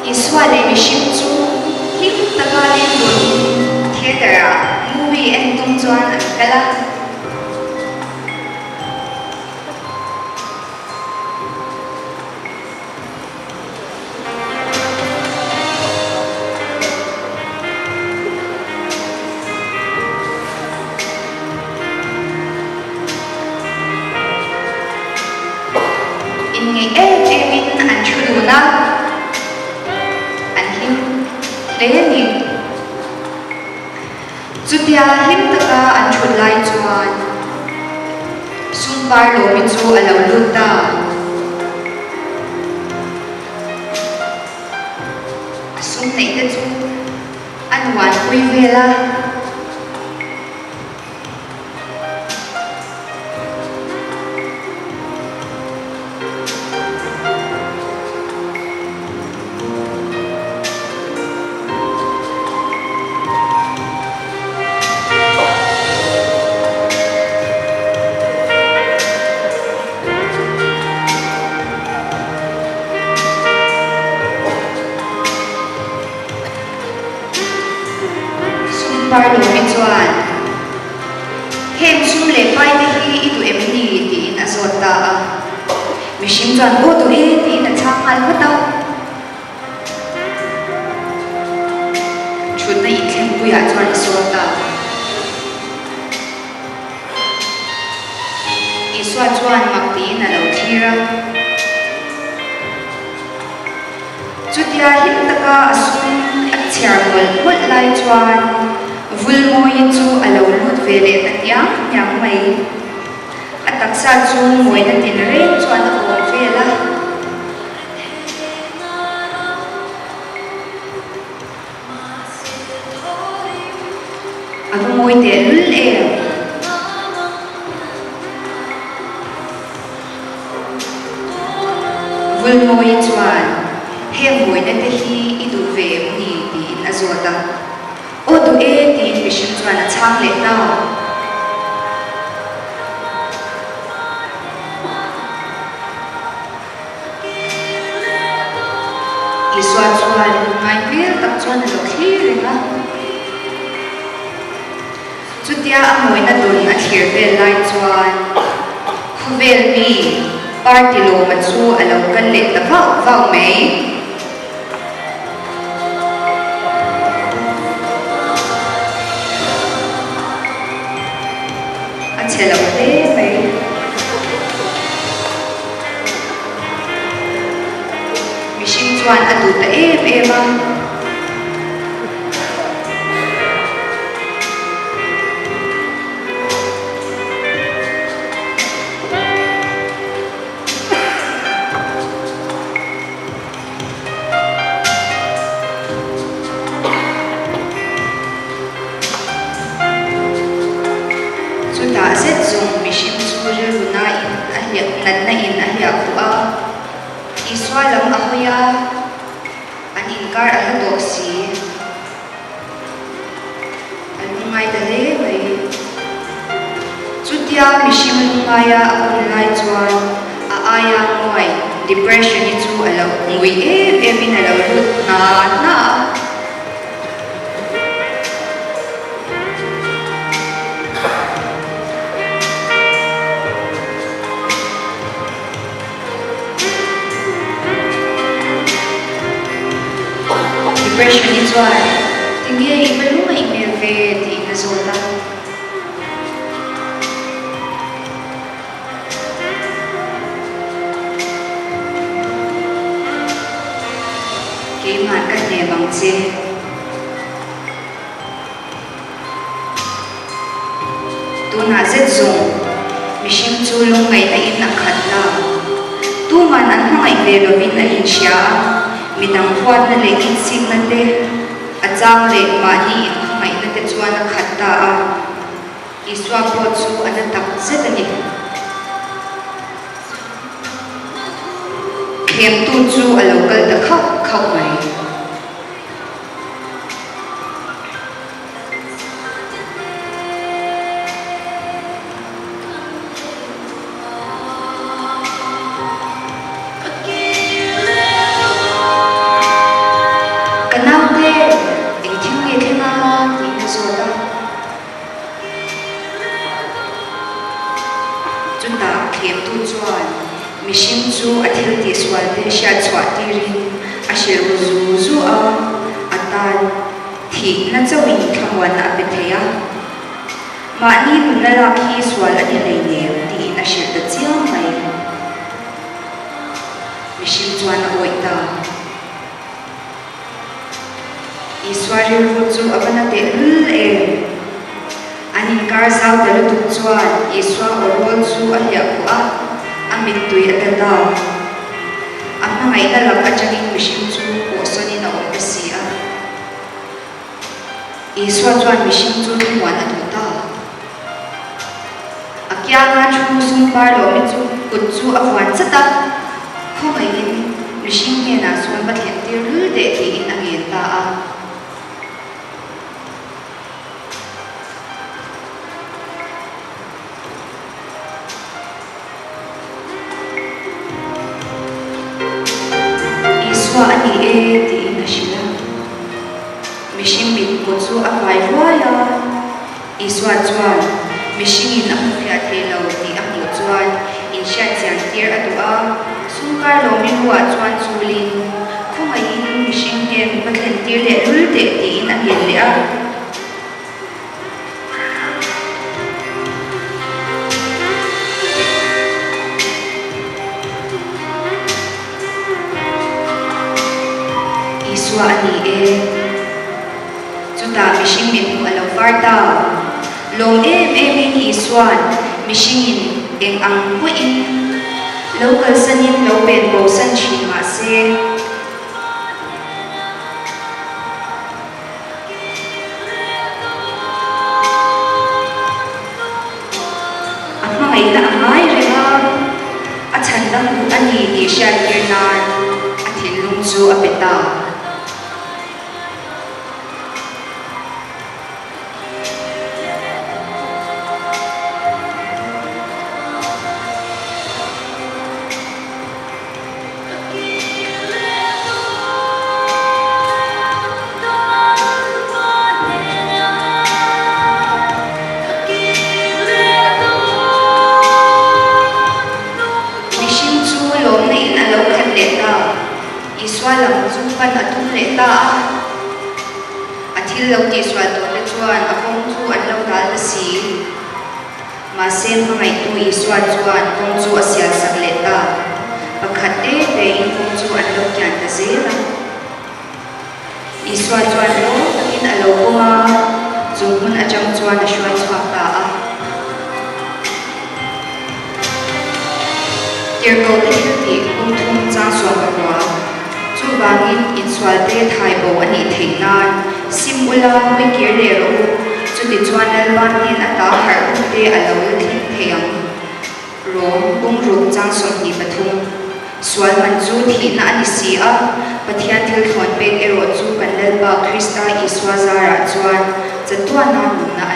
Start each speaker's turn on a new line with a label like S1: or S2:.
S1: Isua leh mihring chu hlim taka leng dawnin theatre-ah movie en tum chuan an kal a. Inngeih em emin an thu dun a, an hlim hle a ni. Chutia hlim taka an thut lai chuan Sumvar Lawmi chu a lo lut ta. A sum neih te chu a nuanpui vel a. Sumparlo hi chuan, Heng sum leh pai te hi i duh em ni? tiin a zawt ta a. Mihring chuan, Aw duh e, tiin a chhang nghal vat a. Thutna inthlengpuiah chuan a sawm ta. Isua chuan mak tiin a lo thlir a. Chutia hlim taka a sum a chhiar mawlh mawlh lai chuan Vulmawi chu a lo lut ve leh ta hniang hniang mai. A taksa chu mawina tin reng chuan a awm vel a. A va mawi teh lul em? Vulmawi chuan, Heng mawina te hi i duh ve em ni? tiin a zawt a. Aw duh e, tiin mihring chuan a chhang leh ta. Isua chuan ngai hmel tak chuan a lo thlir reng a. Chutia a mawina dun a thlir vel lai chuan khawvel mi party lawma chu a lo kal leh ta vauh vauh mai. A chhe lo hle mai. Mihring chuan a duh ta em em a. Chutah zet zawng mihring chu rilru nain a hliah natna in a hliah khuh a, Isua lam a hawi a, an inkar a hla tawh si. A lungngai ta hle mai. Chutia mihring lungngaia a hun lai chuan a aia nguai, depression, hi chu a lo ngui em em in a lo lut hna hna a. Depression hi chuan tinge i hma lungaih hmel ve tiin a zawt a. Keimah ka hnem ang che. Tunah zet zawng mihring chu lungngaihna in a khat la. Tuman an hmangaih ve lovin a inhria a, midang huatna leh insikna te, a chang leh mahni inhmangaihna te chuan a khat ta a. Isua pawh chu a na tak zet a ni. Thlemtu chu a lo kal ta khauh khauh mai. Chutah thlemtu chuan mihring chu a thil tihsualte hriat chhuah tirin a hrilh ru zu zu a, a tan thihna chauhin thlamuanna a pe thei a. Mahni nunna lak hi sual a ni hleinem tiin a hrilh ta chiang mai. Mihring chuan a awih ta. Isua rilru chu a va na tehlul em? An inkar zau ta lutuk chuan Isua awrawl chu a hliah khuh a, a mittui a ta ta. A hmangaihna lak atangin mihring chu pawhsawnin a awm ta si a. Isua chuan mihring chu thlamuan a duh ta. A kianga thu sumbar lawmi chu kut chu a vuan chat a, khawngaihin mihring hnenah chuan va thlen tir lul teh tiin a ngen ta a. Isua a ni e tiin a hrilh a. Mihring mithmuh chu a vai ruai a. Isua chuan mihringin a hmufiah thei lo tih a hmuh chuan inhriat chian tir a duh a. Sumkar lawmi ruah chuan chulin khawngaihin mihring hnen va thlen tir leh lul teh tiin a ngen leh a. Isua a ni e. Chutah mihring mit hmuh a lo var ta. Lawm em emin Isua'n mihringin eng ang pawhin lo kalsanin lo pen bosan thin mah se. A hmangaihna a ngai reng a, a chhan dang duh a ni tih hriattir nan a thinlung chu a pe ta. Mihring chu lawmna in a lo khat leh ta. Isua lam chu pan a tum leh ta a. A thil lo tihsual tawh te chuan a kawng chu an lo dal ta si. Mahse, hmangaihtu Isua chuan kawng chu a sial sak leh ta. Pakhat te tein kawng chu an lo kian ta zel a. Isua chuan lawm takin a lo pawm a, chu hmun atang chuan a hruai chhuak ta a. Tirhkohte thiltih kawng thum chang suam ka hua. Chuvangin insualte thai bo a nih theih nan sim ula hawi kir leh rawh u, chutichuan Lalpa hnen ata harh hunte a lo la thleng thei ang. Rom, Bungruk chang 23. Sual man chu thihna a ni si a, Pathian thil thlawn pek erawh chu kan Lalpa Krista Isua zarah chuan chatuana nunna a ni.